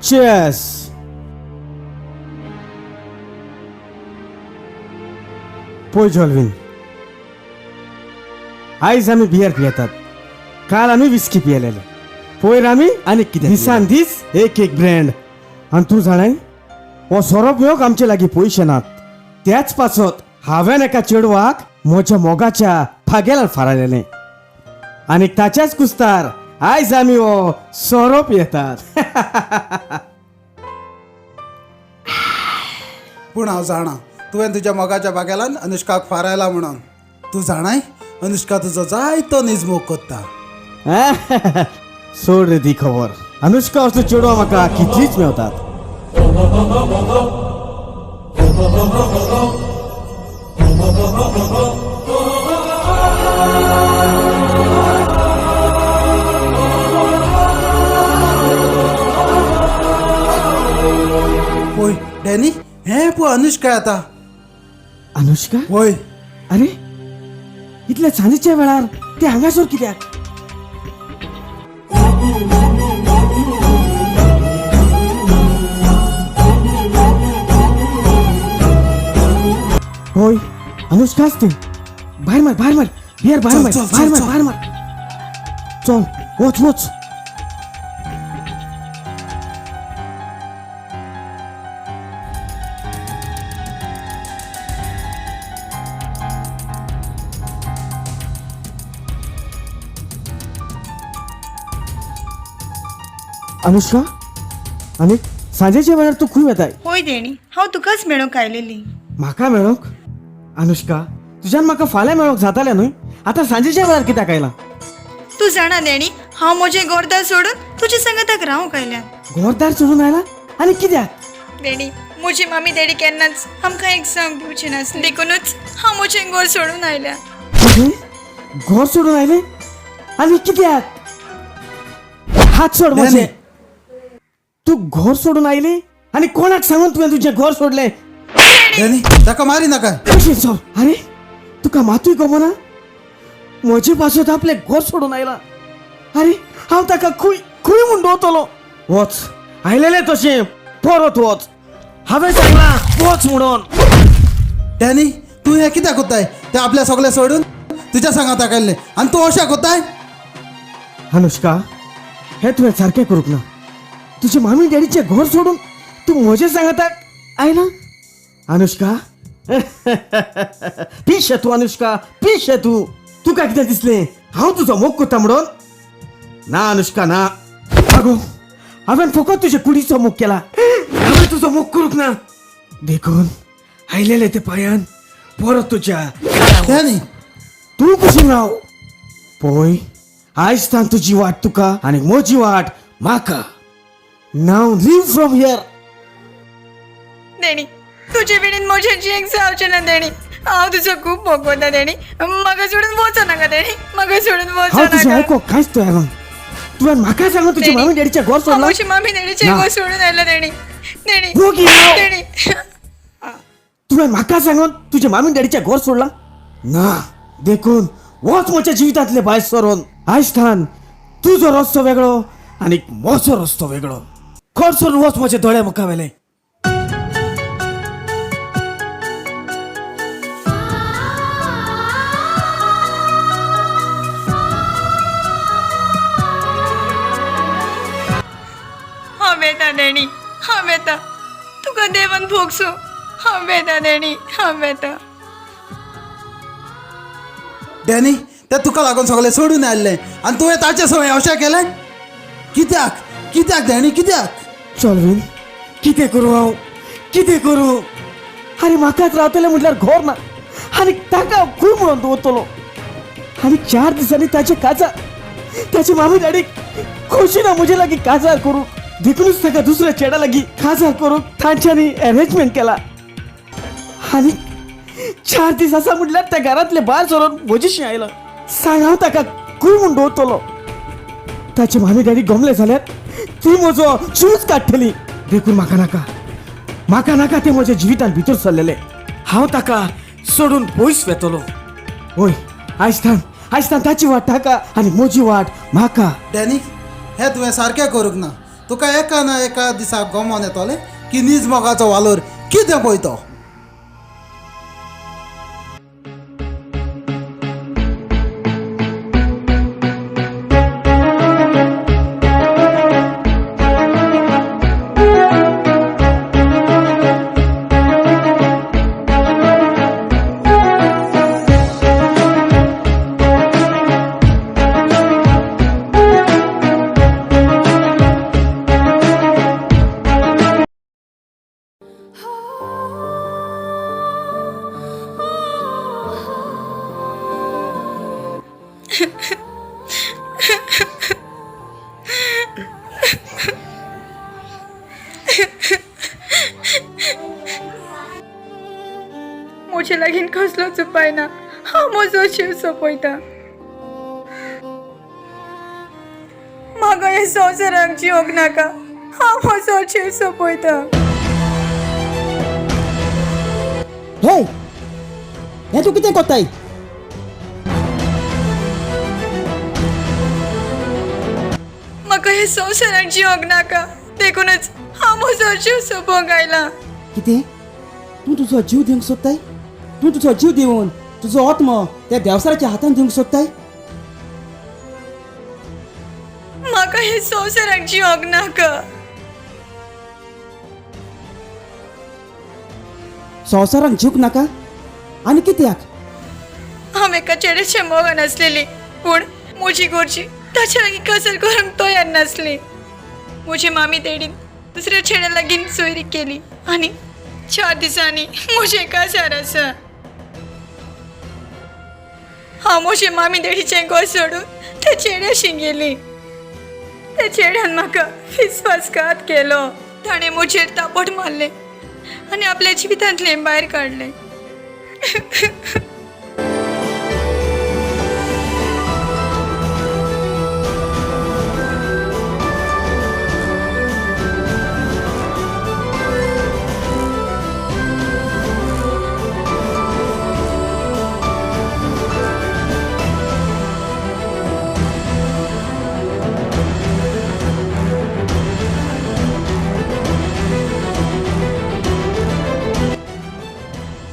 Chess. पळय जॉलवीन, आयज आमी बियर पियेतात, काल आमी विस्की पियेलेले, पयर आमी आनीक कितें, दिसान दीस एक एक ब्रँड. आनी तूं जाणाय, हो सोरो पिवंक आमचे लागीं पयशे नात. त्याच पासत हांवें एका चेडवाक म्हज्या मोगाच्या फागेलार फारायलेलें आनी ताच्याच कुस्तार आयज आमी हो सोरो पियेतात. पूण हांव जाणा तुवें तुज्या मोगाच्या बागेलान अनुष्काक फारायला म्हणून. तूं जाणाय, अनुष्का तुजो जायतो निजमोग करता. सोड रे ती खबर. अनुष्का असलो चेडवा म्हाका कितलीच मेवतात. पळय डॅनी, हें पळय अनुष्का येता. अनुष्का? वय. अरे इतल्या सांजेच्या वेळार ते हांगासर कित्याक? होय अनुष्काच ती. भायर मार, भायर मार, बियर भायर चल, मार, चल, भायर चल, मार, चल. भायर मार. चल वच वच. अनुष्का, आनी सांजेच्या वेळार तूं खंय वेताय? होय देणी, हांव तुकाच मेळोंक आयलेली. म्हाका मेळोंक? अनुष्का, तुज्यान म्हाका फाल्यां मेळोंक जातालें न्हय? आतां सांजेच्या वेळार कित्याक आयला? तूं जाणा देणी, हांव म्हजें घरदार सोडून तुजे सांगाताक रावंक आयल्या. घरदार सोडून आयला आनी कित्याक? देणी, म्हजी मामी डॅडी केन्नाच आमकां एक सांग दिवची नासली, देखूनच हांव म्हजें घर सोडून आयल्या. कितें? घर सोडून आयलें आनी कित्याक? हात सोड म्हजे. डॅनी. तूं घर सोडून आयली आनी कोणाक सांगून तुवें तुजें घर सोडलें? डॅनी, ताका मारी नाका. कशें सोड? आरे तुका मातूय खबर ना, म्हजे पासत आपलें घर सोडून आयला. आरे हांव ताका खंय खंय म्हूण दवरतलो? वच, आयलेलें तशें परत वच. हांवें सांगलां वच म्हणून. डॅनी, तूं हें कित्याक कोत्ताय? ते आपल्या सगळें सोडून तुज्या सांगाताक आयल्लें आनी तूं अशें कोत्ताय? अनुष्का, हें तुवें सारकें करूंक ना. तुजे मामी डॅडीचें घर सोडून तूं म्हजे सांगाताक आयला? अनुष्का, पिशें तूं अनुष्का, पिशें तूं. तुका कितें दिसलें हांव तुजो मोग करता म्हणून? ना अनुष्का ना. आगो, हांवें फकत तुजे कुडीचो मोग केला, हांवें तुजो मोग करूंक ना. देखून आयलेले ते पांयान परत तुज्या घरा वच. डॅनी, तूं कुशीन राव. पळय, आयज तान तुजी वाट तुका आनी म्हजी वाट म्हाका. Now leave from here. देणी, तुजे बिणीन म्हजें जियेंक जावचें ना देणी. हांव तुजो खूब मोग करता देणी, म्हाका सोडून वचो नाका देणी, म्हाका सोडून हांव वचो तुजें नाका. आयको कांयच तयार ना. तुवें म्हाका सांगून तुजे देणी, मामी डॅडीचें घर हांव सोडलां? म्हजी मामी डॅडीचें ना. घर सोडून आयला देणी. देणी, वोगी राव. देणी. तुवें म्हाका सांगून तुजे मामी डॅडीचें घर सोडलां? ना, देखून वच म्हज्या जिवितांतले भायर सरून. आयज थान तुजो रस्तो वेगळो आनी म्हजो रस्तो वेगळो. घर सोडून वच म्हजे दोळे मुखावेले. हांव येता देणी, हांव येता. तुका देवान भोगसो. हांव येता देणी, हांव येता. डॅनी, ते तुका लागून सगळें सोडून आयल्लें आनी तुवें ताचे सवय अशें केलें? कित्याक? कित्याक डॅनी, कित्याक? चलवीन, कितें करूं हांव, कितें करूं? आनी म्हाकाच रावतलें म्हटल्यार घर ना, आनी ताका हांव खंय म्हणून दवरतलो? आनी 4 दिसांनी ताचें काजार, ताची मामी डॅडीक खोशी ना म्हजे लागीं काजार करूंक, देखूनच ताका दुसऱ्या चेडा लागीं काजार करूंक तांच्यांनी अरेंजमेंट केला. आनी 4 दीस आसा म्हटल्यार त्या घरांतले भायर सरून म्हजेशी आयला. सांग हांव ताका खंय म्हूण दवरतलो? ताची मामी डॅडी गमले जाल्यार ती म्हजो जीवच काडटली. देखून म्हाका नाका, म्हाका नाका तें म्हज्या जिवितांत भितर सरलेलें. हांव ताका सोडून पयस वेतलो. वय, आयज थान, आयज थान ताची वाट ताका आनी म्हजी वाट म्हाका. डॅनी, हें तुवें सारकें करूंक ना. तुका एका ना एका दिसा गमोन येतलें की नीज मोगाचो वालोर कितें पळय तो. म्हजे लागीं कसलोच उपाय ना, हांव म्हजो जीव सोंपयता. म्हाका हे संवसाराक जिवंक नाका, हांव म्हजो जीव सोंपयता. हे हें तूं कितें कोत्ताय? म्हाका हे संवसाराक जिवंक नाका, देखूनच हांव म्हजो जीव सोंपोवंक आयला. कितें तूं तुजो जीव दिवंक सोदताय? तूं तुजो जीव दिवन तुजो आत्मो त्या देवसाराच्या हातान दिवंक सोदताय? म्हाका हे संवसाराक जिवंक नाका. संवसाराक जिवंक नाका आनी कित्याक? हांव एका चेड्याच्या मोगान आसलेली, पूण म्हजी गोरजी ताच्या लागीं कसर करूंक तयार नासली. म्हजी मामी देडीन दुसऱ्या चेड्या लागीं सोयरी केली आनी 4 दिसांनी म्हजें काजार आसा. हांव म्हजे मामी देडीचें घर सोडून त्या चेड्याशी गेली. त्या चेड्यान म्हाका विस्वासघात केलो. ताणें म्हजेर तापट मारलें आनी आपल्या जिवितांतलें भायर काडलें.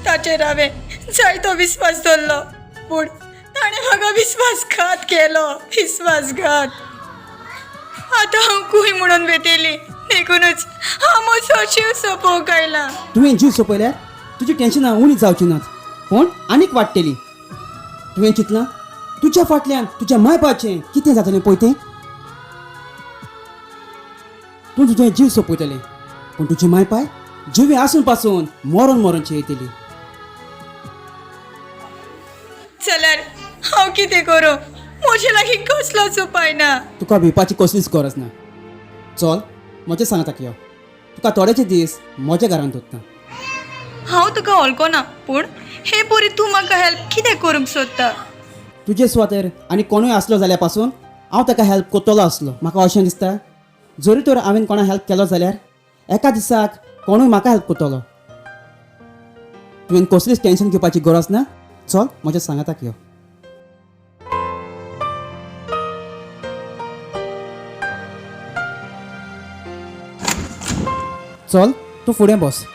ताचेर हांवें जायतो विस्वास दवरलो, पूण ताणें म्हाका विस्वासघात केलो. विस्वासघात. आतां हांव कूय म्हणून वेतेली, देखूनच हांव म्हजो जीव सोंपोवंक आयला. तुवें जीव सोंपयल्यार तुजी टेन्शनां उणी जावची नात, पूण आनीक वाडटली. तुवें चिंतलां तुज्या फाटल्यान तुज्या माय बापायचें कितें जातलें पळय तें? तूं तुजें जीव सोंपयतलें, पूण तुजी माय पाय जिवी आसून पासून मरोन मरोनची येतली. जाल्यार हांव कितें करूं? म्हजे लागीं कसलोच उपाय ना. तुका भिवपाची कसलीच गरज ना. चल म्हजें सांगताक यो, तुका थोडेचे दीस म्हज्या घरांत दवरता. हांव तुका वळखना, पूण हे पोरी तूं म्हाका हेल्प कितें करूंक सोदता? तुजे सुवातेर आनी कोणूय आसलो जाल्यार पासून हांव ताका हेल्प करतलो आसलो. म्हाका अशें दिसता जरी तर हांवें कोणा हेल्प केलो जाल्यार एका दिसाक कोणूय म्हाका हेल्प करतलो. तुवें कसलीच टेन्शन घेवपाची गरज ना. चल म्हज्या सांगाताक यो. चल तूं फुडें बस.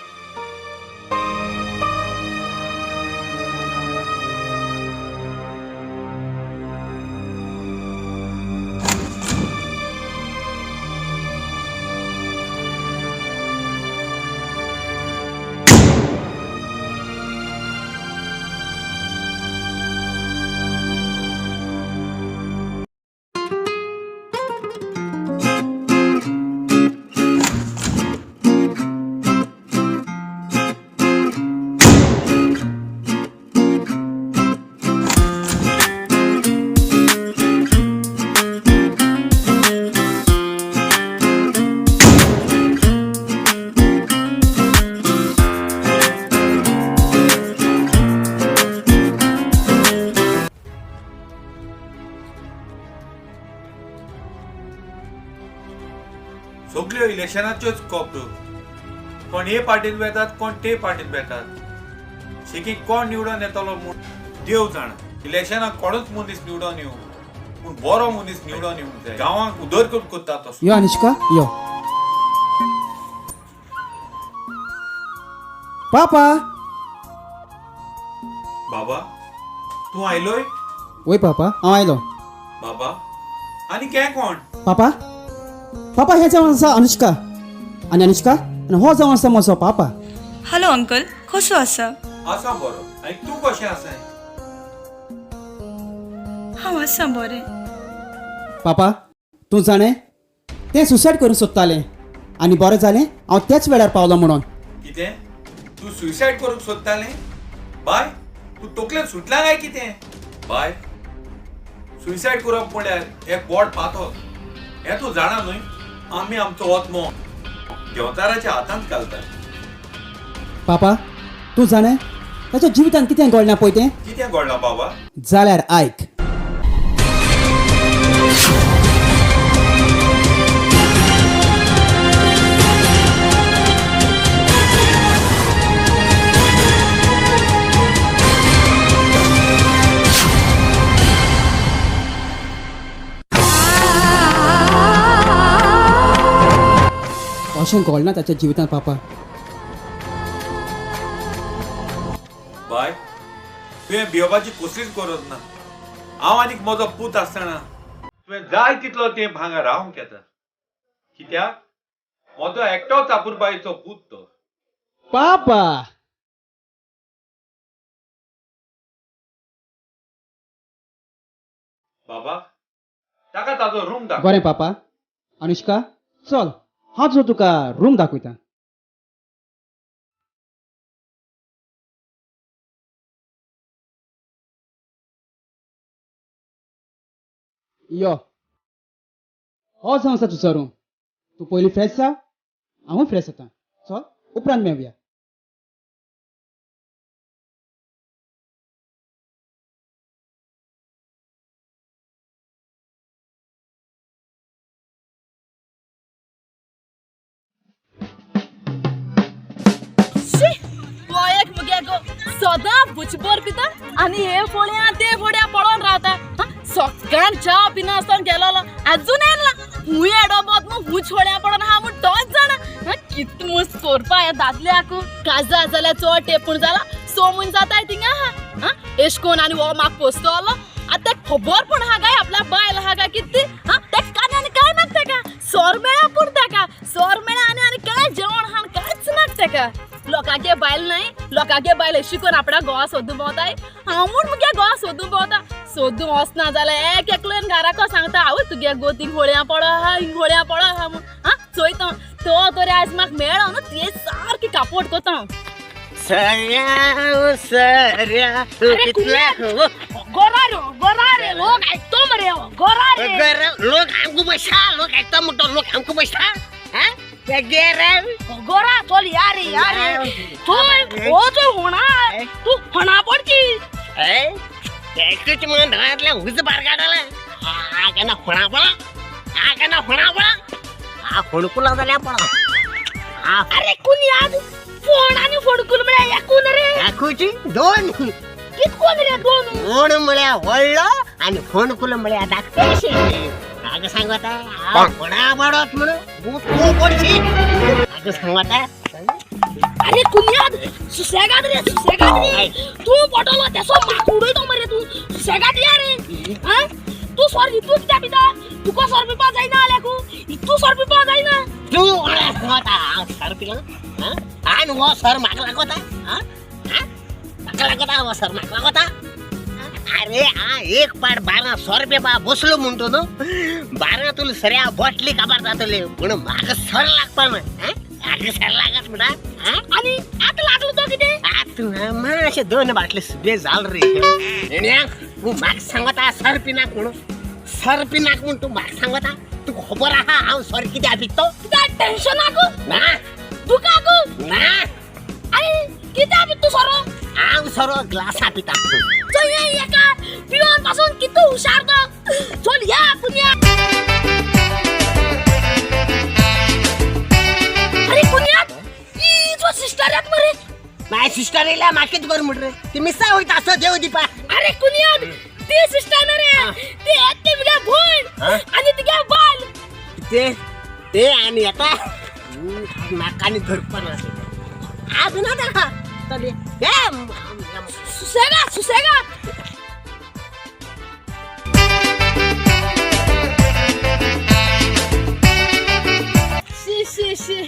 सगल्यो इलेक्शनाच्योच कॉप्यो, कोण हे पार्टीन वेतात, कोण ते पार्टीन वेतात. शेकी कोण निवडून येतलो म्हूण देव जाणा. इलेक्शनाक कोणूच मनीस निवडून येवं, पूण बरो मनीस निवडून येवंक जाय. गांवांक उदरगत करता तसो. यो अनुष्का यो. पापा. बाबा तूं आयलोय? वय पापा, हांव आयलो. बाबा आनी कें कोण? पापा, पापा हें जावन आसा अनुष्का, आनी अनुष्का आनी हो जावन आसा म्हजो पापा. हॅलो अंकल, कसो आसा? आसा बरो. आनी तूं कशें आसाय? हांव आसा बरें. पापा तूं जाणें तें सुसायड करूंक सोदतालें आनी बरें जालें हांव त्याच वेळार पावलो म्हणून. कितें तूं सुसायड करूंक सोदतालें? बाय तूं तकलेन सुटला काय कितें? बाय सुसायड करप म्हळ्यार एक व्हड पातक, हें तूं जाणा न्हय? आमी आमचो आत्मो देंवचाराच्या हातांत घालतात. पापा तूं जाणें ताच्या जिवितांत कितें घडलां पळय तें. कितें घडलां बाबा? जाल्यार आयक. अशें घडलां ताच्या जिवितांत पापा. बाय तुवें भियोपाची कसलीच गरज ना. हांव आनीक म्हजो पूत आसतना तुवें जाय तितलो तेंप हांगा रावंक येता. कित्याक म्हजो एकटोच आपुरबायेचो पूत तो. पापा बाबा ताका ताजो रूम दाखय. बरें पापा. अनुष्का चल हांव तुजो तुका रूम दाखयता. यो हो जावन आसा तुजो रूम. तूं पयलीं फ्रेश जा, हांवूय फ्रेश जाता. चल उपरांत मेळया. एक मुगे गो सदां बुचबर पिता आनी हे फोड्या ते फोड्या पळोवन रावता. सकाळ च्या पिना आसतना गेलोलो आजून येयला. हूंय एडोबोत मू हूंच फोड्या पडोन आहा म्हूण तोच जाणा. कित मुस करपा ह्या दादल्याकू. काजार जाल्यार चड टेपूण जाला 6 म्हयने जाताय थिंगा आहा. एश कोन आनी हो म्हाका पोसतलो. आतां तेका खबर पूण आहा काय आपल्या बायल आहा काय कितें? तेका कांय आनी कांय नाका तेका. सोर मेळ्ळा पूण तेका. सोर मेळ्ळा आनी आनी कांय जेवण आहा कांयच नाका तेका. लोकांगे बायल न्हय, लोकांगे बायल अशी करून आपणा गोवा सोदून भोंवताय. हांव म्हूण मुगे गोवा सोदून भोंवता. सोदून वचना जाल्यार एक एकल्यान घराको सांगता आवय तुगे गो थिंग होळयां पडो आहा, हिंग होळयां पडो आहा म्हूण. आं चोयता तो तरी आयज म्हाका मेळ्ळो न्हू ते सारकी कापोट कोता हांव. सऱ्या सऱ्या गोरा रे गोरा रे लोक आयकतो मरे गोरा रे. लोक आमकां बसता, लोक आयकता म्हणटो लोक आमकां बसता. गोरा चल या रे या रे. थंय हो चोय होणा तूं होणा पडची. एकच मन धरांतल्या उज बार काडला. आ केन्ना होणा पळा, आ केन्ना होणा पळा, आ फोणकुला जाल्यार पळा. अरे कोण याद फोण आनी फोडकुल म्हळ्यार एकूण रे. एकूच दोन. कित कोण रे दोन? फोण म्हळ्यार व्हडलो आनी फोणकुल म्हळ्यार धाकटें. आगं सांगता होणा पडत म्हणून तूं पडशी. आगं सांगता. अरे कुन्याद सुसेगाद रे सुसेगाद रे. तूं पडलो तेसो म्हाका उडयतो मरे तूं. सुसेगाद या रे. आं तूं सोर इतू कित्याक पिता? तुका सोर पिवपा जायना जाल्यार इतू सोर पिवपा जायना. तूं कोणा सांगता हांव सर पिला? आनी हो सर म्हाका लागोता? म्हाका लागोता हो सर म्हाका लागोता? अरे आ एक पाट 12 सर पिवपा बसलो म्हणटो न्हू, 12 तुला सऱ्या बोटली काबार जातले पूण म्हाका सर लागपा ना. म्हाका सर लागत म्हणटा. आनी आतां लागलो तो कितें? आतां मातशें 2 बाटले सुबे जाल रे. येण्याक तूं म्हाका सांगता सर पिनाक म्हणून, सर पिनाक म्हूण तूं म्हाका सांगता? तुका खबर आहा हांव सर कित्याक पितो? कित्याक टेन्शनाक? ना. दुखाक? ना. आनी कित्याक पिता तूं सोरो? हांव सोरो ग्लासा पिता. चल ये एका पिवन पासून कितू हुशार तो. चल या पुन्या. अरे पुन्या इजो सिस्टर यात मरे. माय सिस्टर येयल्या म्हाका कितें करूं म्हण रे? ती मिसां वयता असो देव दिपा. अरे कुन्याद ती सिस्टर न्हू रे, ती येत ती मुगे भयण आनी तिगे बायल. ते ते आनी येता म्हाका आनी धरपा ना. हांव भिना ताका चल ये. सुसेगात सुसेगात. शी शी शी.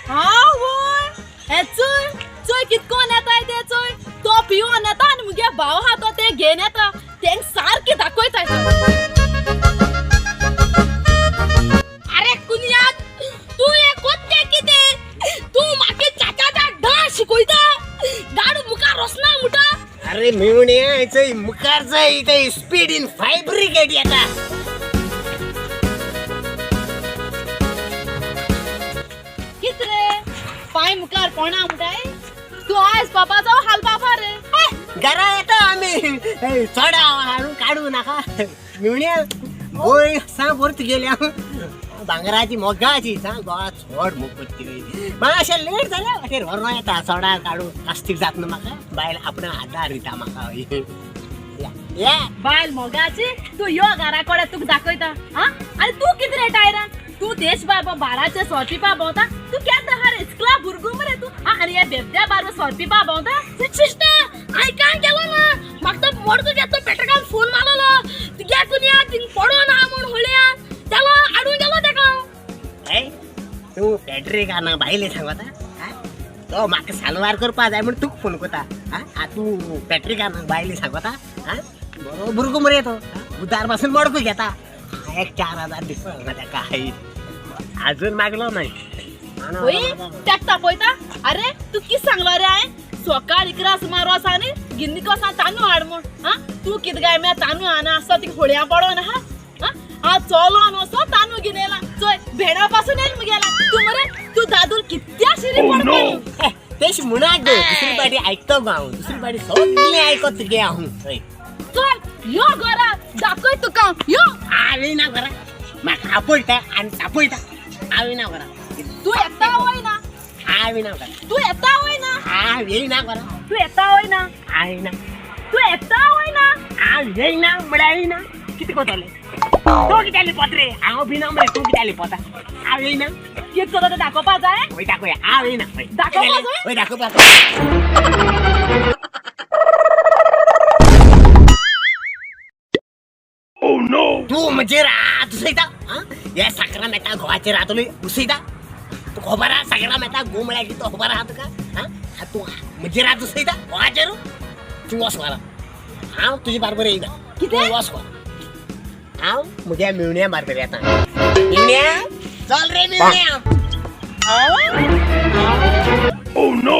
हांव वय हे चोय चोय कितकोन येताय ते चोय. तो पिवन येता आनी मुगे भाव आहा तो ते घेवन येता. तेंक सारकें दाखयताय. अरे कुनियाद तूं हें कोत्ते कितें? तूं म्हाका चाचाचा डांस शिकयता? गाडू मुखार वचना म्हणटा. अरे मेवणे चोय मुखार चोय ते स्पीडीन फायर ब्रिगेड येता. कित रे पांय मुखार कोणा म्हणटाय? तूं आयज बापाचो हाल बापा रे. घरा येता आमी चोडा हाडून काडू नाका मेवण्या. गोंय सांग बरें तुगेल्या भांगराची मोगाची सांग गोवा चड मोग ती. मातशें लेट जालें वाटेर व्हरोन येता चोडा काडून कास्तीक जातना म्हाका बायल आपणा आदार दिता म्हाका. बायल मोगाची तूं यो घरा कडेन तुका दाखयता. आं आनी तूं कितें रे टायरान? तूं देश बाबा बाराचे सोर पिवपा भोंवता. तूं केन्ना आहा रे इस्कला भुरगो मरे तूं. आनी हे बेबद्या बारबा सोर पिवपा भोंवता. सिस्टर हांवें गेलो ना म्हाका तो मोडको घेतलो पेट्रोल फोन मारलो तुगे कुनिया थिंग पडोन आहा म्हूण होळया तेलो हाडून गेलो तेका. तूं पेट्रिकान बायले सांगता तो म्हाका सालवार करपा जाय म्हूण तुका फोन करता. आं तूं पेट्रिकान बायले सांगता. आं बरो भुरगो मरे तो उदार पासून मडको घेता. एक 4000 दिसता ताका अजून मागलो नाही. तेका तापयता. अरे तूं कितें सांगलो रे हांवें? सकाळ 11 सुमार वच आनी गिन्नी कसा तांदूळ हाड म्हूण. आं तूं कितें काय म्या तांदूळ हाडना आसता तिका होळयां पडोन आहा. आं चलोन वचो तांदूळ घेवन येयला. चोय भेंडा पासून येयल मुगेला. तूं मरे तूं दादूल कित्या शिरी पडपा. तेश म्हणाक गो दुसरी पाटी आयकतो गो हांव. दुसरी पाटी सगळें आयकत तुगे हांव. चल यो घरा दाखय तुका यो. हांव येयना घरा म्हाका आपयता आनी तापयता. हांव येयना घरा. तूं येता वयना? हांव येयना घरा. तूं येता वयना? हांव येयना घरा. तूं येता वयना? हांव येयना. तूं येता वयना? हांव येयना म्हळ्यार येयना. कितें करतलें तूं? कित्याक लिपत रे? हांव भिना मरे. तूं कित्याक लिपता? हांव येयना. कितें करता तें दाखोवपा जाय? वय दाखोवया. हांव येयना. दाखोवपा जाय? वय दाखोवपा. तूं म्हजेर हात उसयता? हे साकरामेता घोवाचेर हात उसयता? तुका खबर आहा साकरामेता घोव म्हळ्यार कितें खबर आहा तुका? आं तूं म्हजेर हात उसयता घोवाचेर? तूं वच घरा. हांव तुजे बारबर येयना. कितें वच घरा. हांव म्हज्या मेवण्या बारबर येता. मेवण्या चल रे मेवण्या. Oh no.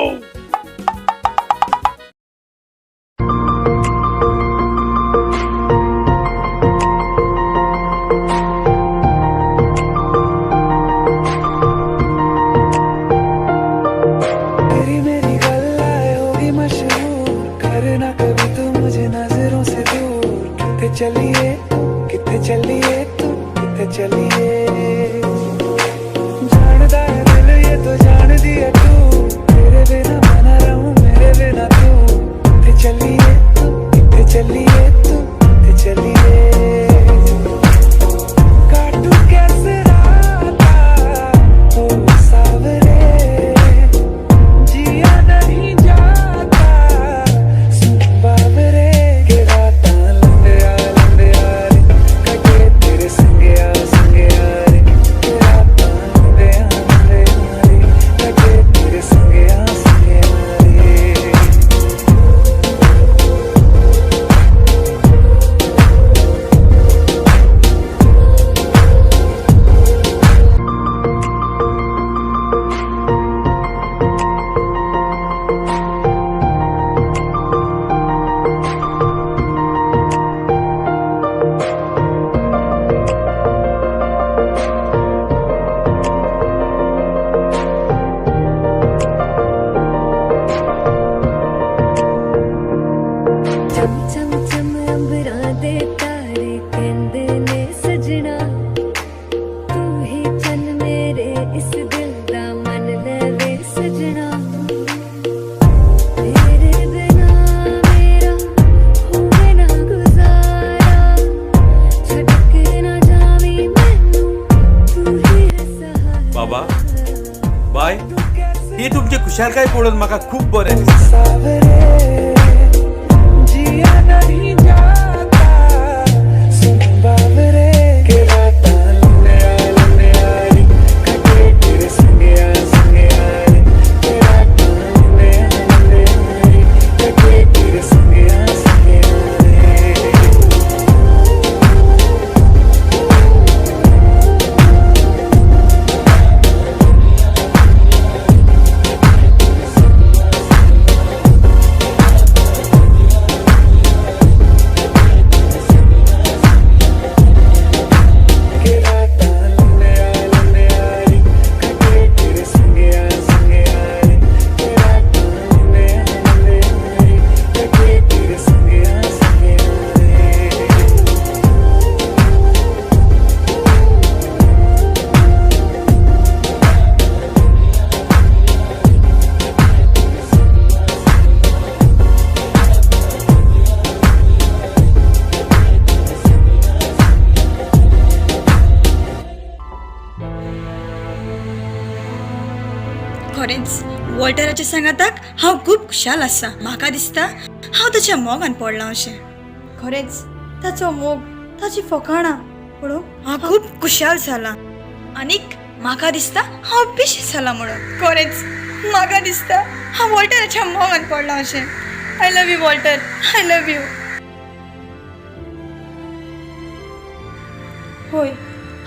तेरी मेरी गल्लाए होगी मशहूर, करना कभी तू मुझे नजरों से दूर। कितने चलिए कितने चलिए तू कितने चलिए, जानदा है दिल ये तो जान दिया तू, तेरे बिना मना रहूं मेरे बिना तू। कितने चलिए कितने चलिए तू कितने चलिए, काटू कैसे राता ओ सावरे, जिया नहीं जाता सुन बाबरे के रातां लंबिया लंबिया रे, कटे तेरे संगिया संगिया रे, के रातां लंबिया लंबिया रे, कटे तेरे संगिया संगिया रे। चम चम चम अंबरां दे तारे कहंदे ने सजना, तू ही चन मेरे इस दिल दा मन लवे सजना, तेरे बिना मेरा होवे ना गुजारा, छड़ के ना जावीं मैनू तू ही है सहारा। बाबा बाय. ही तुमची खुशालकाय पळोवन म्हाका खूब बरें दिसता. सावरे जिया नहीं जाता सुन बावरे के रातां लंबिया लंबिया रे कटे तेरे संगिया संगिया रे के रातां लंबिया लंबिया रे कटे तेरे संगिया संगिया रे. के रातां लंबिया लंबिया रे कटे तेरे संगिया संगिया रे के रातां लंबिया लंबिया रे कटे तेरे संगिया संगिया रे. खरेंच वॉल्टराच्या सांगाताक हांव खूब खुशाल आसा. म्हाका दिसता हांव ताच्या मोगान पडलां अशें. खरेंच ताचो मोग, ताची फकाणां पळोवन हांव खूब खुशाल जालां आनीक म्हाका दिसता हांव पिशें जालां म्हणून. खरेंच म्हाका दिसता हांव वॉल्टराच्या मोगान पडलां अशें. I love you Walter, I love you. होय,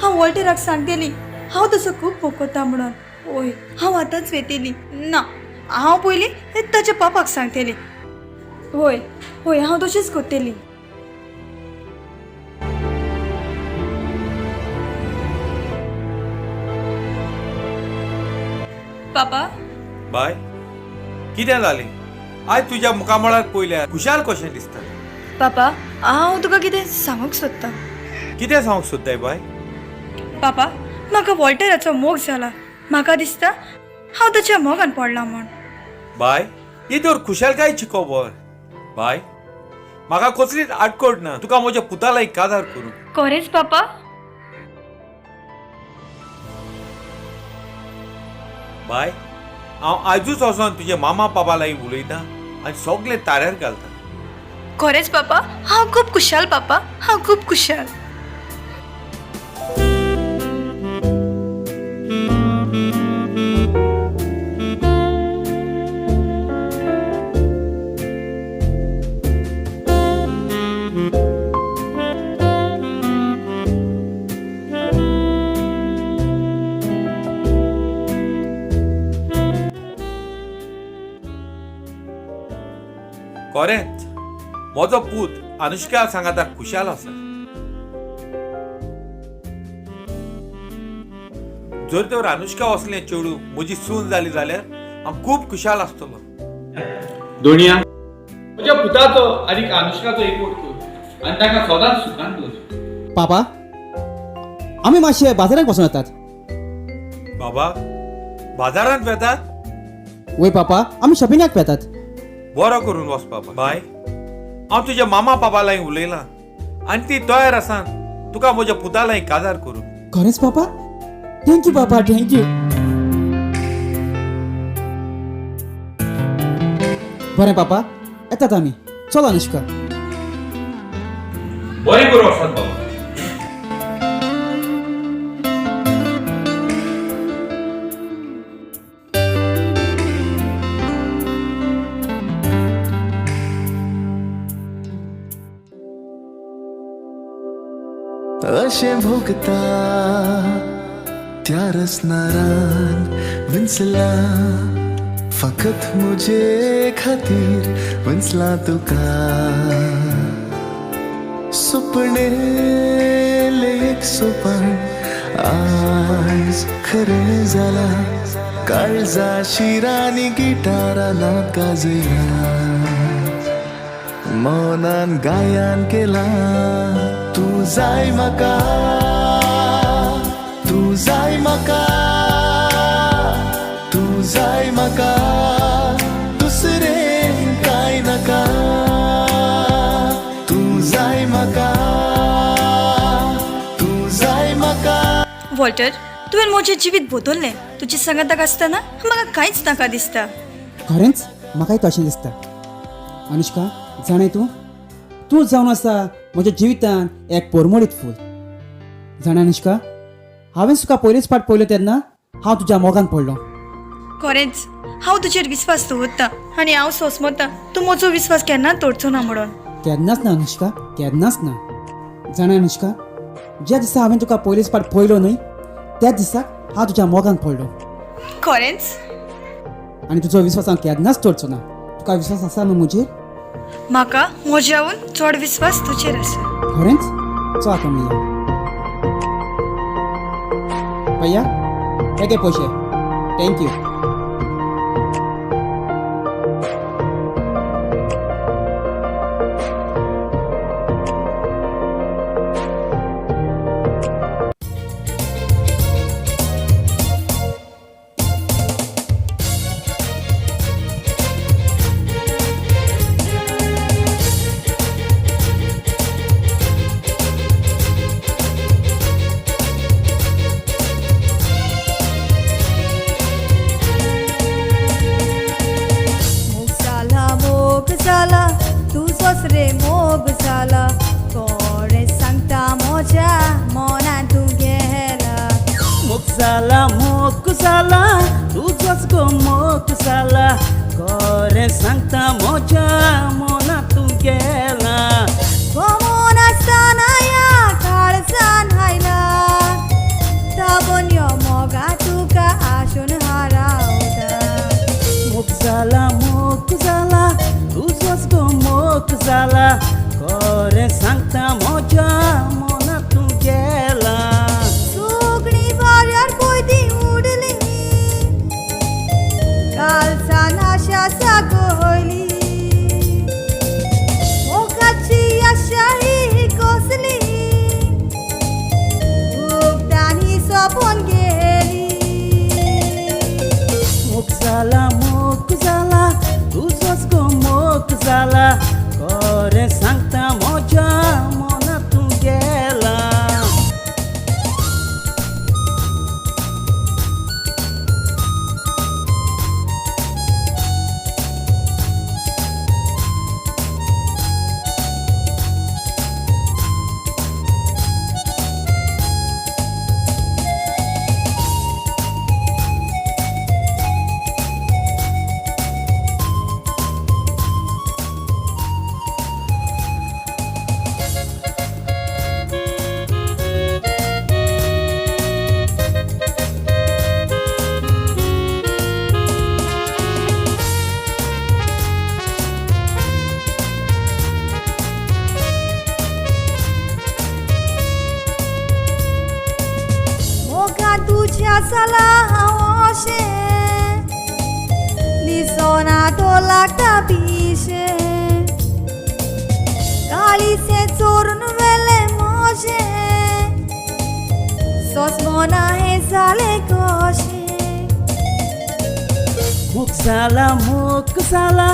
हांव वॉल्टराक सांगतली हांव तसो खूब मोग करता म्हणून. होय, हांव आतांच वेतली. ना, हांव पयलीं ताच्या पापाक सांगतली. होय होय, हांव तशेंच करतली. पापा. बाय, कितें जालें आयज तुज्या मुखामळार पळयल्यार खुशाल कशें दिसता? पापा, हांव तुका कितें सांगूंक सोदतां. कितें सांगूंक सोदताय बाय? पापा, म्हाका वॉल्टराचो मोग जाला. म्हाका दिसता हांव ताच्या मोगान पडलां म्हूण. बाय, ही तर खुशालकायची खबर. बाय, म्हाका कसलीच आडकोड ना तुका म्हज्या पुता लागीं काजार करूंक. खरेंच पापा? बाय, हांव आयजूच वचोन तुज्या मामा पापा लागीं उलयतां आनी सगळें ताऱ्यार घालता. खरेंच पापा, हांव खूब खुशाल. पापा, हांव खूब खुशाल. खरेंच म्हजो पूत अनुष्का सांगाता खुशाल आसा. जर तर अनुष्का असलें चेडूं म्हजी सून जाली जाल्यार हांव खूब खुशाल आसतलो. दोनिया, म्हज्या पुताचो आनी अनुष्काचो एकवट कर आनी ताका सदांच सुखान दवर. पापा, आमी मातशे बाजाराक वचून येतात. बाबा, बाजारांत वेतात? वय पापा, आमी शॉपिंगाक वेतात. बरो करून वच बाबा. बाय, हांव तुज्या मामा पापा लागीं उलयलां आनी ती तयार आसा तुका म्हज्या पुता लागीं काजार करूंक. खरेंच पापा? Thank you papa, thank you. बरें पापा, येतात आमी. चल अनुष्का. बरें करून वचात बाबा. अशें भोगता त्या रसनारान विंचला फकत म्हजे खातीर विंचला तुका. सुपणेलें एक सोपान आज खरें जाला, काळजा शिरांनी गिटारान गाजयला, मौनान गायन केला. तूं जाय म्हाका, तूं जाय म्हाका, तूं जाय म्हाका, दुसरें कांय नाका. तूं जाय म्हाका, तूं जाय म्हाका. वॉल्टर, तुवें म्हजें जिवीत बदललें. तुजे सांगाताक आसतना म्हाका कांयच नाका दिसता. खरेंच म्हाकाय तशें दिसता. अनुष्का, जाणाय तूं, तूं जावन आसा म्हज्या जिवितान एक परमळीत फूल. जाणा अनुष्का, हांवें तुका पयलेच फावट पळयलो तेन्ना हांव तुज्या मोगान पडलो. खरेंच हांव तुजेर विस्वास दवरता आनी हांव सोंसमता तूं म्हजो विस्वास केन्ना तोडचो ना म्हणून. केन्नाच ना अनुष्का, केन्नाच ना. जाणा अनुष्का, ज्या दिसा हांवें तुका पयलेच फावट पळयलो न्हय त्या दिसाक हांव तुज्या मोगान पडलो. खरेंच? आनी तुजो विस्वास हांव केन्नाच तोडचो ना. तुका विस्वास आसा न्हू म्हजेर? म्हाका म्हज्याहून चड विस्वास तुजेर आसा. खरेंच? चल आतां मेया. भैया हे घे पयशे. Thank you. मोग जाला तुजोच रे मोग जाला, कोणे सांगता म्हज्या मनान तूं गेला. मोग जाला, मोग जाला, तुजोच गो मोग जाला, खरें सांगता म्हज्या मनां तूं गेला. गोमोन आसतना ह्या काळजान आयला, दाबून यो मोगा तुका आशून हारावता. मोग जाला, मोग जाला, तुजोच गो मोग जाला, खरें सांगता म्हज्या मनां तूं गेला. सुकणीं वाऱ्यार पयलीं उडली, कालसान आशा जागयली. मोगाची आशा ही कसली, उगतान ही सोंपून गेली. मोग जाला, मोग जाला, तुजोच गो मोग जाला, खरें सांगता म्हज्या मनां तूं गेला. मोगान तुज्या जाला हांव अशें, दिसना तो लागता पिशें. काळीचें चोरून व्हेलें म्हजें, सोंसमना हें जालें कशें. मोग जाला, मोग जाला,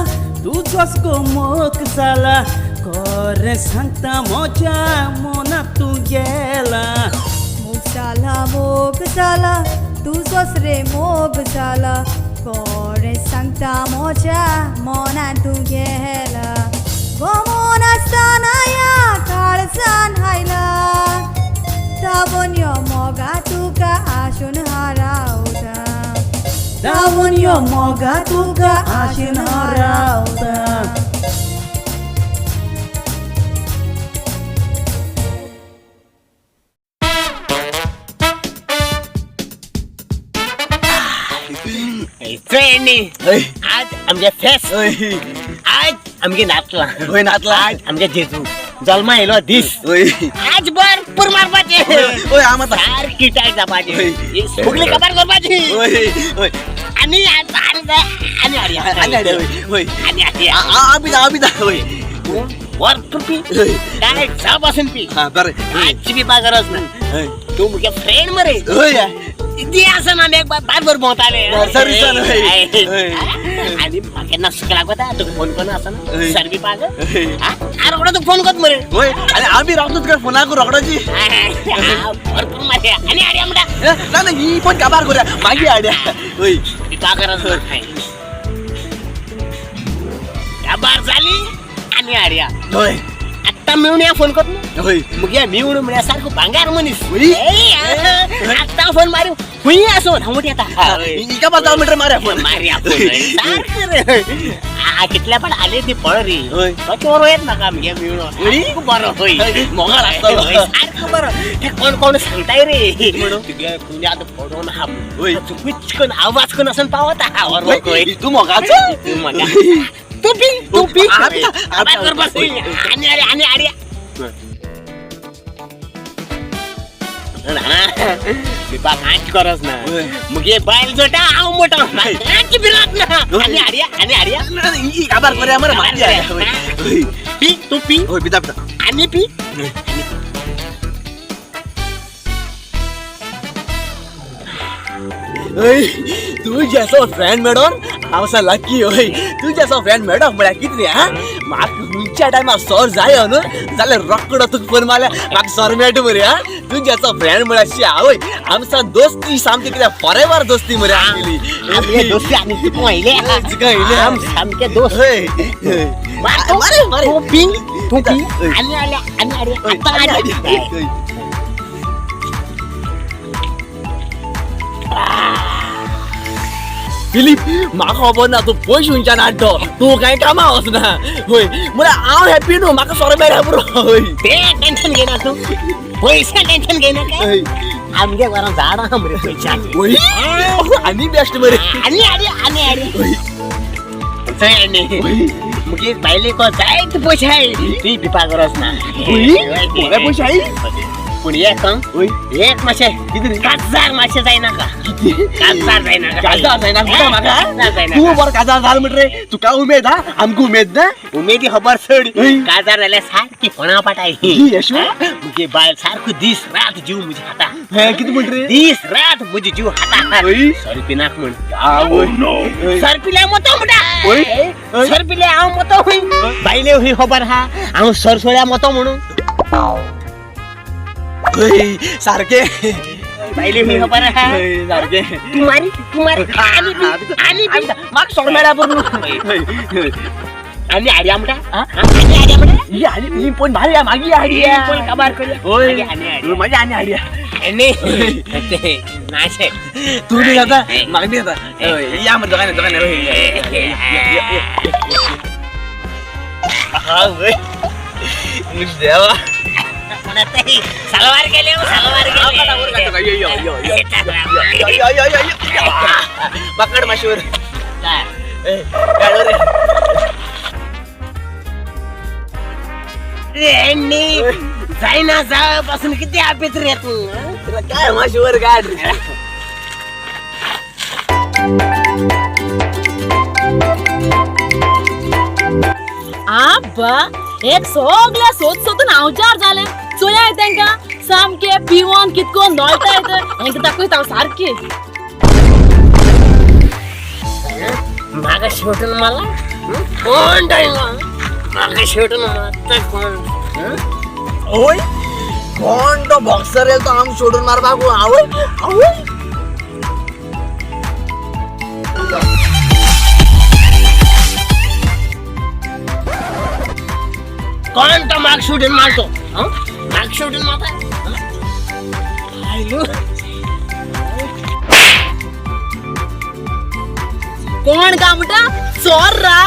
तुजोच गो मोग जाला, खरें सांगता म्हज्या मनां तूं गेला. मोग जाला, मोग जाला, तुजोच रे मोग जाला, कोणें सांगता म्हज्या मनान तूं गेला. गोमोन आसतना ह्या काळजान आयला, दाबून यो मोगा तुका आशून हारावता. दावून यो मोगा तुका आशेन रावता. चोय आज आमगे फेस, आज आमगे नातला, नातला, आज आमगे जेजू जल्मा येयलो दीस, आज भरपूर मारपाचे, सारकी टायट जावपाची, सगळी काबार करपाची, आनी आनी हाडया, आनी हाडया, भरपूर पी, डायरेक्ट जाव पासून पी, आजची पिवपा गरज ना, तूं मुगे फ्रेंड मरे. दी आसना आमी एक बारबर भोंवताले. नर्सरीसान हय. आनी म्हाका केन्ना सुक लागता तुका फोन करून आसना सर पिवपाक रोकडो तुका फोन करता मरे. हय आनी आमी रावता तुका फोनाक रोकडोची. भरपूर मारया आनी हाडया म्हणटा. ना ना ही फोन काबार करूया मागीर हाडया. हय पिवपाक गरज ना. काबार जाली आनी हाडया. हय आत्तां मेळून या फोन करता. हय मुगे मेळून म्हळ्यार सारको भांगार मनीस. आत्तां फोन मारू खंय आसूं धांवट येता. हिका पांच मिटर मारया फोन. मारया फोन सारकें रे. कितल्या पण आले ती पळ रे. तो चोर येत म्हाका आमगे मेळून खूब बरो. हय मोगार आसतलो सारको बरो. ते कोण कोण सांगताय रे तुगे कुणी आतां पडोन आहा चुकूच करून आवाज करून आसून पावता. तूं मोगाचो. तूं मोगा. तूं पी तूं पी. आनी आरे आनी आरे पिपा कांयच गरज ना. मुगे बायल जोटा हांव मोटो कांयच भिरांत ना. आनी हाडया आनी हाडया ही काबार करया मरे मागीर. पी तूं पी. हय पिता पिता. आनी पी. हय तूं जसो फ्रेंड मेळोन हांव सा लकी. हय तूं जसो फ्रेंड मेळोन म्हळ्यार कितें हा म्हाका खंयच्या टायमार सर जाय न्हू जाल्यार रोकडो तुका फोन मारल्यार म्हाका सर मेळटा मरे. हा तूं जसो फ्रेंड म्हळ्यार शी आवय आमचा दोस्ती सामकी कितें फॉरेवर दोस्ती मरे आमगेली. आमगे दोस्ती आमी चुको आयले. चुको आयले सामके दोस्त. हय तूं पी तूं पी आनी आल्या आनी आल्या आतां आल्या. फिलीप म्हाका खबर ना तूं पयशे खंयच्यान हाडटो. तूं कांय कामां वचना. हय म्हळ्यार हांव हॅपी न्हू म्हाका सोरो मेळ्ळ्यार पुरो. हय तें टेन्शन घेयना तूं पयशे टेन्शन घेयनाका. आमगे घरान झाडां आहा मरे पयशांची. हय आनी बेस्ट मरे. आनी आनी आनी आनी थंय आनी मुगे बायलेक जायते पयशे आहाय तुवें भिवपा गरज ना. बरे पयशे आहाय. पूण एक एक मातशें काजार मातशें जायनाका. काजार जायनाका. काजार जायनाका म्हाका. तूं बरो काजार जाल म्हणटा रे तुका उमेद हा आमकां उमेद ना. उमेदी खबर सोड. काजार जाल्यार सारकी फोणा पाटाय. मुगे बायल सारको दीस रात जीव म्हजे खाता. कितें म्हणटा रे? दीस रात म्हजे जीव खाता. सर पिनाक म्हण. सर पिल्यार मोतो म्हणटा. सर पिल्यार हांव मोतो खंय. बायले खंय खबर आहा हांव सरसोळ्या मोतो म्हणून. सारकें बायले खंय खबर आहा. सारकें तूं मारी तूं मारी आनी पी आनी पी म्हाका सोरो मेळ्ळ्यार पुरो. आनी हाडया म्हणटा. आनी हाडया म्हणटा. ही आनी ही पण मारया मागीर हाडया. पण काबार करया. हय मागीर आनी हाडया. आनी नाशे तूं बी जाता म्हाका बी जाता. या मरे दोगांनी दोगांनी. हय देवा सलवार गेले सलवार गेले. पकड माशूर. जायना जावपासून किती आपेत रे तूं. काय माशूर गाड. आबा एक सगळे सोद सोदून हांव जालें. चोया तेंकां सामके पिवन कितको नळटाय हेंकां दाखयता हांव सारकी. म्हाका शेवटून मला कोण डायलो म्हाका शेवटून मारता कोण. ओय कोण तो बॉक्सर येल तो आम सोडून मारपाक. आवय आवय कोण तो म्हाका सोडून मारतो. म्हाका सोडून मारता. कोण काय म्हणटा सोर रा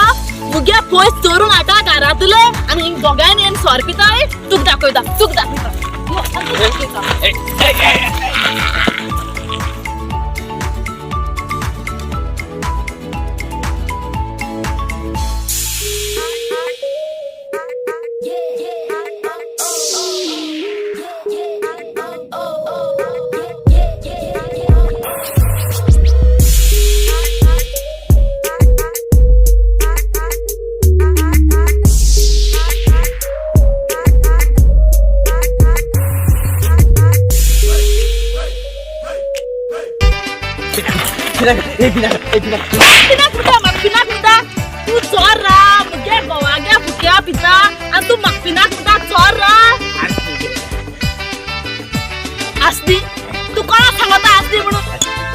मुगे पयस चोरून हाडटा घरांतले आनी दोगांयनी येवन सोर पिताय. तुका दाखयता तुका दाखयता. पिनाक, ए पिनाक, ए पिनाक. पिनाक म्हणटा, म्हाका पिनाक म्हणटा. तूं चोर रा, मुगे घोवागे फुक्या पिता आनी तूं म्हाका पिनाक म्हणटा चोर रा. आसदी तूं कोणाक सांगता आसदी म्हणून?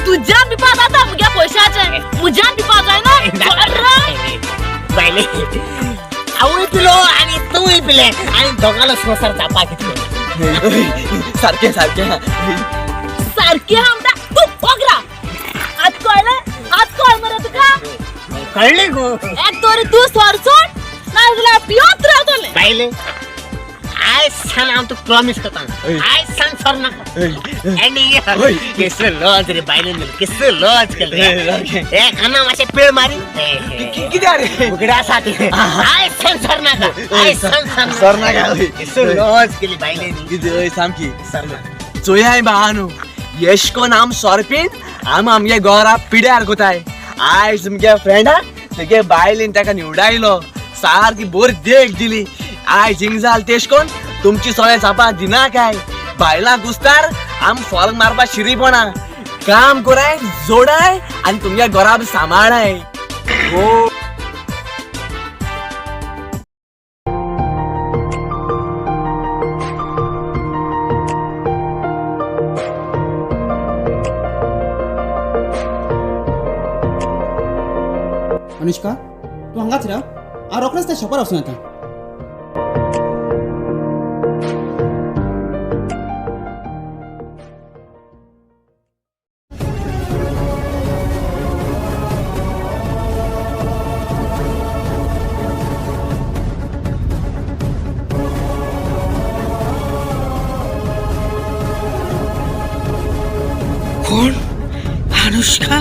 तुज्यान पिपा जाता मुगे पयशाचें, मुज्यान पिपा जायना. चोर रा. बायले हांवूय पिलो आनी तूंय पिलें आनी दोगांलो संवसार जावपाक घेतलो. सारकें सारकें सारकें आहा म्हणटा तूं फोगरा. आज कळ्ळें? आज कळ मरे तुका? कळ्ळें गो. एक तरी तूं सर सोड नाजाल्यार पियोत रावतलें. बायले आयज सान हांव तुका प्रॉमीस करता, आयज सान सर नाका. आनी केसलो लज रे बायले, केसलो लज केलो रे. ए काना मातशें पेळ मारी. कित्याक रे? उगडा आसा तें. आयज सान सर नाका, आयज सान सर नाका. केसलो लज केली बायलेनी. कितें सामकी सर नाका. चोयाय बा न्हू, येश कोन आम सोरपीन आम आमगे घरा पिड्यार कोताय. आयज तुमगे फ्रेंडा तुगे बायलेन ताका निवडायलो, सारकी बरी देख दिली. आयज हिंग जाल तेश कोन तुमची सगळें जापा दिना काय. बायलां कुस्तार आम फॉर्क मारपा शिरीपणा. काम कराय, जोडाय आनी तुमगे घरा सांबाळाय. हो अनुष्का तूं हांगाच राव, हांव रोखडेंच त्या शॉपार वचून येता. कोण? अनुष्का?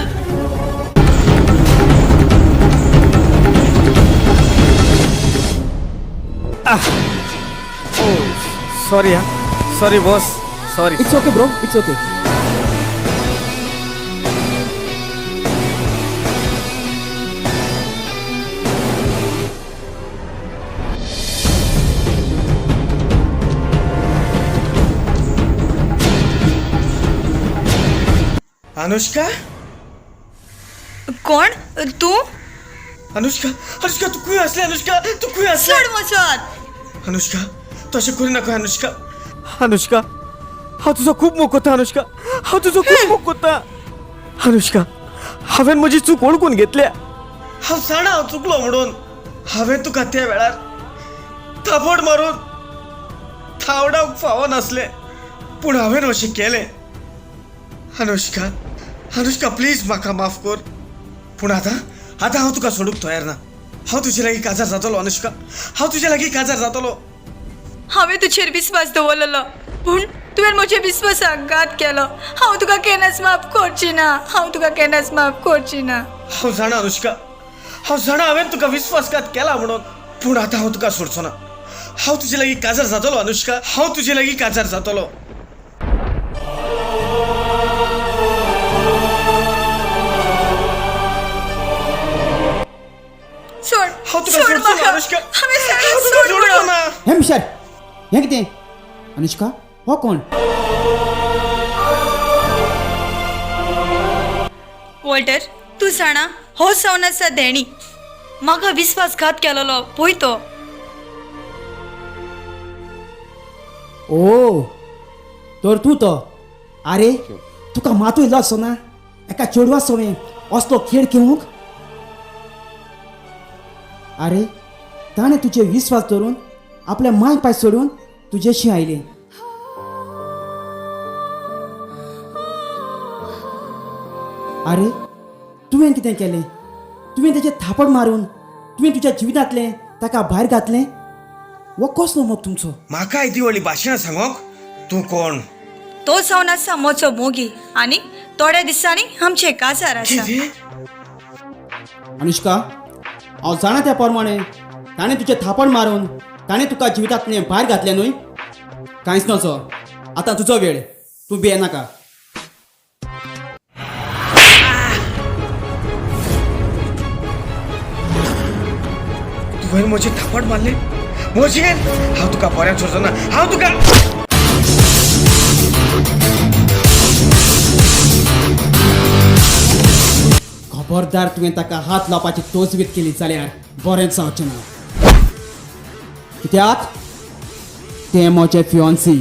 सॉरी हा, sorry boss, sorry. It's okay bro, it's okay. Anushka? कोण तूं? अनुष्का, अनुष्का तूं खंय आसलें? अनुष्का तूं खंय आसलें? सोड म्हजो हात. अनुष्का तूं अशें करूं नाका. अनुष्का, अनुष्का हांव तुजो खूब मोग करता. अनुष्का हांव तुजो खूब मोग करता. अनुष्का हांवें म्हजी चूक वळखून घेतल्या. हांव जाणा हांव चुकलो म्हणून. हांवें तुका त्या वेळार थापट मारून थावडावंक फावो नासलें, पूण हांवें अशें केलें. अनुष्का, अनुष्का प्लीज म्हाका माफ कर. पूण आतां आतां हांव तुका सोडूंक तयार ना. हांव तुजे लागीं काजार जातलो अनुष्का, हांव तुजे लागीं काजार जातलो. हांवें तुजेर विस्वास दवरलेलो, पूण तुवें म्हज्या विस्वासाक घात केलो. हांव तुका केन्नाच माफ करची ना, हांव तुका केन्नाच माफ करची ना. हांव जाणा अनुष्का, हांव जाणा हांवें तुका विस्वासघात केला म्हणून, पूण आतां हांव तुका सोडचो ना. हांव तुजे लागीं काजार जातलो अनुष्का, हांव तुजे लागीं काजार जातलो. सोड, हांव तुका सोड सोडचो ना म्हाका. अनुष्का, हांवें सांगलें हांव तुका सोड सोडचो म्हणून. ना. हे मिशर, हें कितें? अनुष्का हो कोण? वॉल्टर तूं जाणा हो जावन आसा देणी. म्हाका विस्वासघात केलेलो पळय तो. ओ तर तूं तो. आरे तुका मातूय लज ना एका चेडवा सवें असलो खेळ खेळूंक? आरे ताणें तुजे विस्वास धरून आपल्या माय पाय सोडून तुजेशी आयलें. आरे तुवें कितें केलें? तुवें तेजेर थापट मारून तुवें तुज्या जिवितांतलें ताका भायर घातलें. हो कसलो मोग तुमचो? म्हाका येदी व्हडली भाशणां सांगोंक तूं कोण? तो जावन आसा म्हजो मोगी आनी थोड्या दिसांनी आमचें काजार आसा. अनुष्का हांव जाणा त्या प्रमाणे ताणें तुजें थापट मारून ताणें तुका जिवितांतलें भायर घातलें न्हय? कांयच नजो, आतां तुजो वेळ, तूं भियेनाका. तुवें म्हजेर थापट मारलें? म्हजेर? हांव तुका बऱ्याक सोडचो ना, हांव तुका. खबरदार तुवें ताका हात लावपाची तोजवीत केली जाल्यार बरें जावचें ना. कित्याक तें म्हजें फियोन्सी.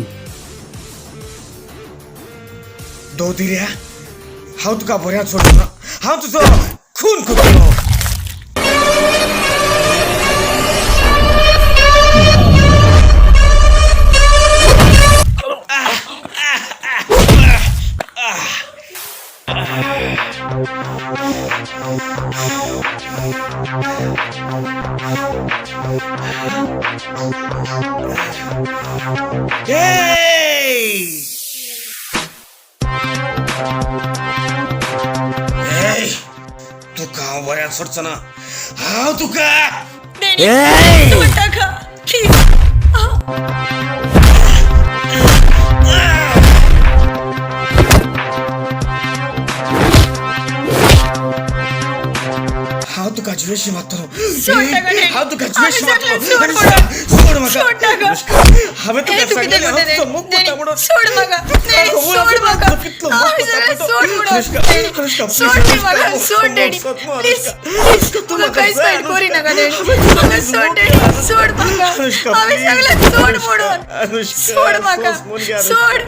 दोदिऱ्या, हांव तुका बऱ्यान सोडचो ना. हांव तुजो खून करतलो. Hey! Hey! तुका हांव बऱ्यान सोडचो ना. हांव तुका. सोड ताका प्लीज. हांव तुका जिवेशी मारतलो. सोड ताका. हांव तुका जिवेशी मारतलो. सोड सोड म्हाका. सोड ताका. हांवें तुका सांगलें हांव तुजो मोग करता म्हणून. सोड म्हाका. सोड म्हाका. सोड म्हणून. सोड म्हाका. सोड डॅडी प्लीज. प्लीज तुका कांयच वायट करी नाका डॅडी. म्हाका सोड डॅडी. सोड म्हाका. हांवें सांगलें सोड म्हणून. सोड म्हाका. सोड.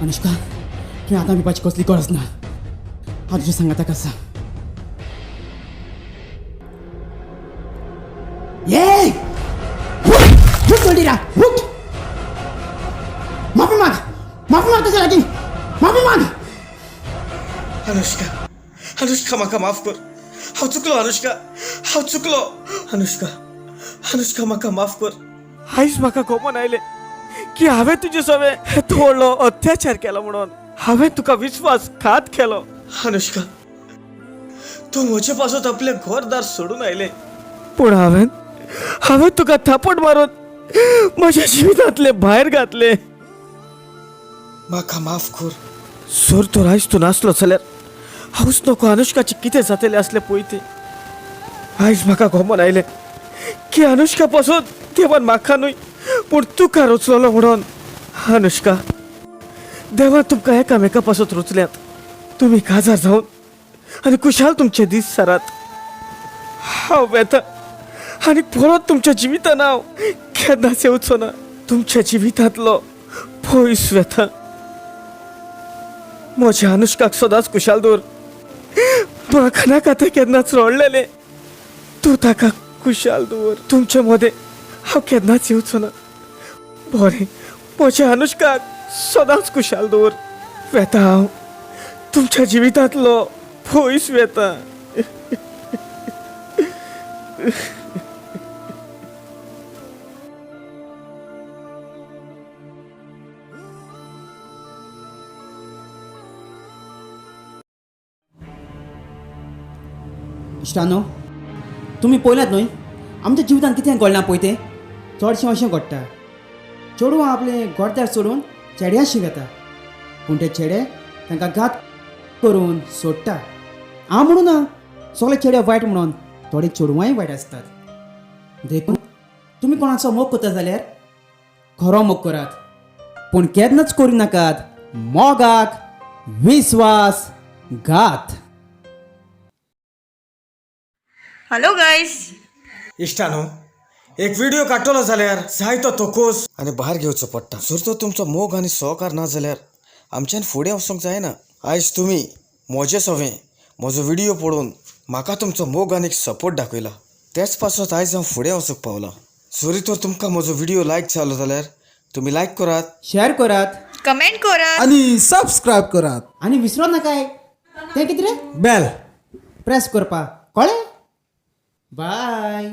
अनुष्का, तुवें आतां भिवपाची कसली गरज ना. हांव तुज्या सांगाताक आसा. ये उठ दोल्डिरा, उठ. माफी माग, माफी माग ताच्या लागीं, माफी माग. अनुष्का, अनुष्का म्हाका माफ कर. हांव चुकलो अनुष्का, हांव चुकलो. अनुष्का, अनुष्का म्हाका माफ कर. आयज म्हाका खबर आयलें की हांवें तुजे सवें व्हडलो अत्याचार केलो म्हणून. हांवें तुका विश्वासघात केलो. अनुष्का, तूं म्हजे पासत आपलें घरदार सोडून आयलें, पूण हांवें हांवें तुका थापट मारून म्हज्या जिवितांतलें भायर घातलें. म्हाका माफ कर. सर तर आयज तूं नासलो जाल्यार हांवच नको अनुष्काचें कितें जातलें आसलें पळय तें. आयज म्हाका खबर आयलें की अनुष्का पासून देवान म्हाका न्हय पूण तुका रचलोलो म्हणून. अनुष्का, देवान तुमकां एकामेका पासत रचल्यात. तुमी काजार जावन आनी खुशाल तुमचे दीस सारात. हांव वेता आनी परत तुमच्या जिवितान हांव केन्नाच येवचो ना. तुमच्या जिवितांतलो पयस वेता. म्हज्या अनुष्काक सदांच खुशाल दवर. म्हाका नाका तें केन्नाच रडलेलें. तूं ताका खुशाल दवर. तुमचे मदें हांव केन्नाच येवचो ना. बरें, म्हज्या अनुष्काक सदांच खुशाल दवर. वेता हांव तुमच्या जिवितांतलो पयस वेता. इश्टानो, तुमी पळयलात न्हय आमच्या जिवितांत कितें घडलां पळय तें. चडशें अशें घडटा, चेडवां आपलें घरदार सोडून चेड्याशी वेता, पूण ते चेडे तांकां घात करून सोडटा. हांव म्हणून ना सगळे चेडे वायट म्हणून, थोडे चेडवांय वायट आसतात. देखून तुमी कोणाचो मोग करता जाल्यार खरो मोग करात, पूण केन्नाच करूं नाकात मोगाक विस्वास घात. Hello guys. इश्टानो, एक व्हिडिओ काडटलो जाल्यार जायतो तोकोस आनी भार घेवचो पडटा. जर तर तुमचो मोग आनी सहकार ना जाल्यार आमच्यान फुडें वचूंक जायना. आयज तुमी म्हजे सवें म्हजो व्हिडिओ पळोवन म्हाका तुमचो मोग आनी सपोर्ट दाखयला, तेच पासत आयज हांव फुडें वचूंक पावलां. जरी तर तुमकां म्हजो व्हिडिओ लायक जालो जाल्यार तुमी लायक करात, शेअर करात, कमेंट करात आनी सबस्क्रायब करात. आनी विसरो नाकाय तें कितें रे बेल प्रेस करपा. कळ्ळें? बाय.